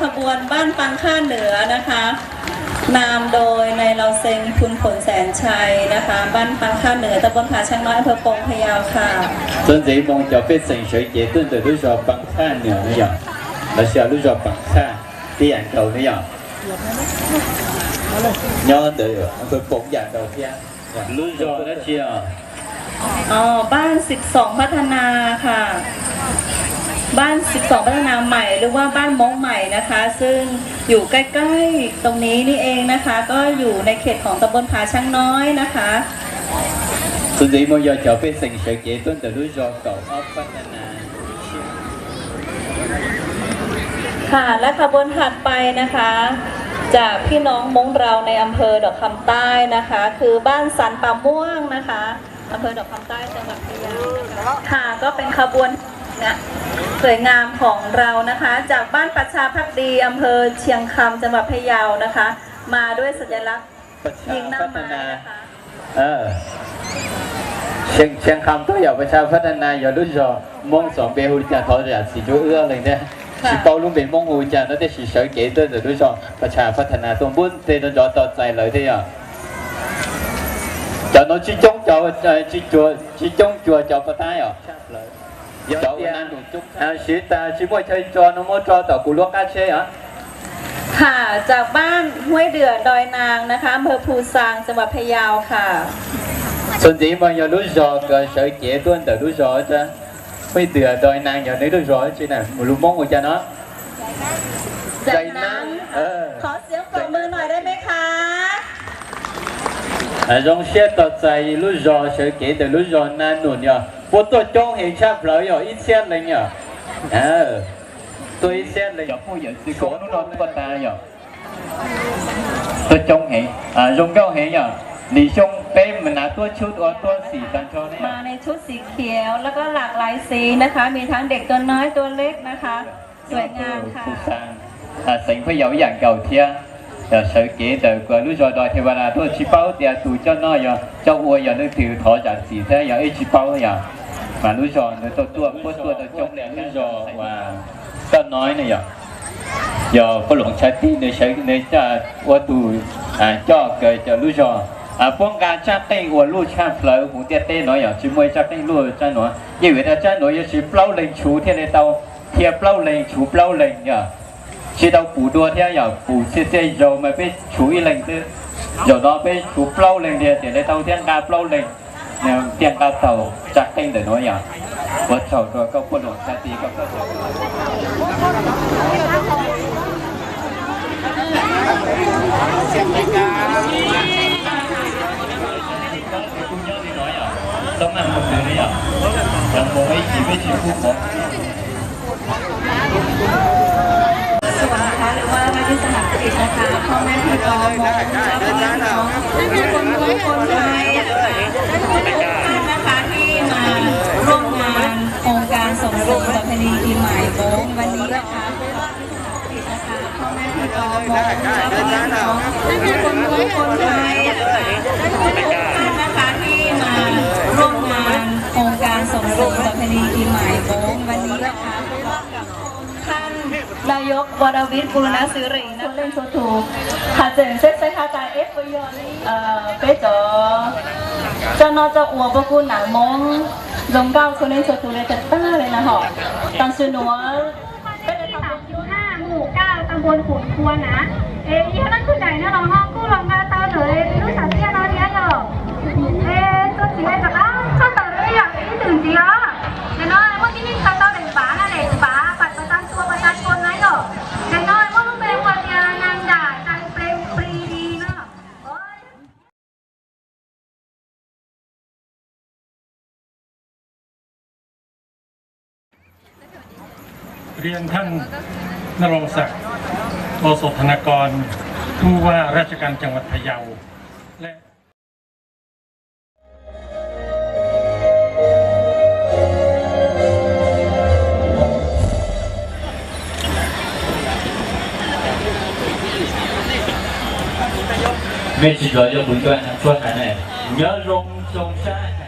ขบวนบ้านปังค่าเหนือนะคะ นำโดยนายเฮาเซ็ง พูนผลแสนชัยนะคะ บ้านปังค่าเหนือ ตำบลผาช้างน้อย อำเภอปงพะเยาค่ะ Txuas ntxiv moo cov pej xeem sawv cev tuaj ntawm lub zos Pam Khaj Nuam no yog, los sis lub zos Pam Khaj tib yam nkaus no yog, nyob ntawm pem yam nkaus thiab. Lub zos dab tsi os? อ๋อ บ้านสิบสองพัฒนาค่ะ บ้านสิบสองพัฒนาใหม่ หรือว่าบ้านม้งใหม่นะคะ ซึ่งอยู่ใกล้ๆตรงนี้นี่เองนะคะ ก็อยู่ในเขตของตำบลผาช้างน้อยนะคะ Txuas ntxiv moo yog cov pej xeem sawv cev tuaj ntawm lub zos kaum ob Phav Tha Na. ค่ะ และขบวนถัดไปนะคะ จากพี่น้องม้งเราในอำเภอดอกคำใต้นะคะ คือบ้านสันป่าม่วงนะคะ อำเภอดอกคำใต้ จังหวัดพะเยานะคะ ค่ะ ก็เป็นขบวนนะ สวยงามของเรานะคะ จากบ้านประชาภักดี อำเภอเชียงคำ จังหวัดพะเยานะคะ มาด้วยสัญลักษณ์ Pha Cha Phav Tha Na. Tsiang Kham tuaj yog Pha Cha Phav Tha Na yog lub zos Moob xov npe hu li cas thov zam txim rau wb leej thiab. Tsis paub lub npe Moob hu li cas no tiam sis sawv cev tuaj ntawm lub zos Pha Cha Phav Tha Na tuaj npuab ntej rau nrov tau txais lawv thiab yog. Cov no tsis coob cov, tsis coob cuag cov pov tab os. Siv tas tsis muaj chaw tso no muab tso tom kuv lub qab tsheb os. ค่ะ จากบ้านห้วยเดือดอยนางนะคะ อำเภอภูซาง จังหวัดพะเยาค่ะ Txuas ntxiv mas yog lub zos uas sawv cev tuaj ntawm lub zos, Huab Ntws Doi Nag yog nws lub zos tsi na, mus lus Moob ua cas no? Dai Nab. ขอเสียงปรบมือหน่อยได้ไหมคะ Zoo siab tos txais lub zos sawv cev ntawm lub zos Nab Num yog puab tuaj coob heev tshaj plawv yog ib txhiab leej yog. Tuaj ib txhiab leej, cov phooj ywg txhua hnub no tuaj tas yog tuaj coob heev, zoo nkauj heev yog. Lwm xyoo peb mas nav tuaj tshub ua tuaj xim tag nrho ne. มาในชุดสีเขียว แล้วก็หลากหลายสีนะคะ มีทั้งเด็กตัวน้อยตัวเล็กนะคะ สวยงามค่ะ Phu Sang, xeev Pha Yau ib yam nkaus thiab. Sawv cev ntawm lub zos Doi Thia Va Las tuaj tsis paub tias tus coj noj yog coj ua yog leej twg thov zam txim thiab yog ib tsis paub yog. Mas lub zos ntawd tuaj tuaj puab tuaj tau coob li lub zos uas Toj Noi ne yog. Yog Paj Loos Tshav Tij nws sawv nws ua tus coj kaw cov lub zos. Puab nqa tsab qeej ua luj tshaj plawv huv ntiaj teb no yog tsis muaj ib tsab qeej luj tsab nuav. Yeej vim tias tsab nuav yuav siv plaub leeg tshuv thiaj li tau, thiaj plaub leeg tshuv plaub leeg yog. Tsis tau pum dua thiab yog pum txhia txhia zaus mas peb tshuv ib leeg xwb. Zaum no peb tshuv plaub leeg tiag tias li tau thiab nqa plaub leeg thiaj nqa tau tsab qeej ntawm nuav yog. Ua tsaug rua koj Paj Loos Tshav Tij koj. Sua นะคะ หรือว่ารัฐวิสาหกิจนะคะ พ่อแม่พี่น้องมงแล้วก็พี่น้องคนไทยนะคะ ทุกท่านนะคะที่มาร่วมงานโครงการส่งเสริมประเพณีปีใหม่มงวันนี้นะคะ พ่อแม่พี่น้องมงแล้วก็พี่น้องคนไทยนะคะที่มาร่วมงานโครงการส่งเสริมประเพณีปีใหม่มงวันนี้นะคะ ท่านนายก วรวิทย์ บุรณสิริ ชวนเล่นชวนถูก หาเจ๋งเซ็ตเซ็ตฮาตาเอฟไปยอน Peb cov coj noj coj ua puab kuj nav Moob zoo nkauj, chua leej chua tus le tag tag le na hom. Tam sim nuav peb le tau สามสิบห้า หมู่ เก้า ตำบลขุนควนนะ Es ib yam leej twg daim no los ho kuj los nqa tau ntawm peb lub xav tiaj no thiab yom. Es txuas ntxiv rov qab txog ntawm ib yam ib txwm ntxiv os. Daim no muaj tib neeg nqa tau daim npav na, daim npav บัตรประจำตัวประชาชน na yom. Daim no muaj lub npe hu tias นางดา ใจเปรมปรีดี no. เรียนท่านนรงศักดิ์ โอสถธนากร ผู้ว่าราชการจังหวัดพะเยา และ Mej tsis zov yog kuv tuaj hais ne, nyob zoo zoo sab.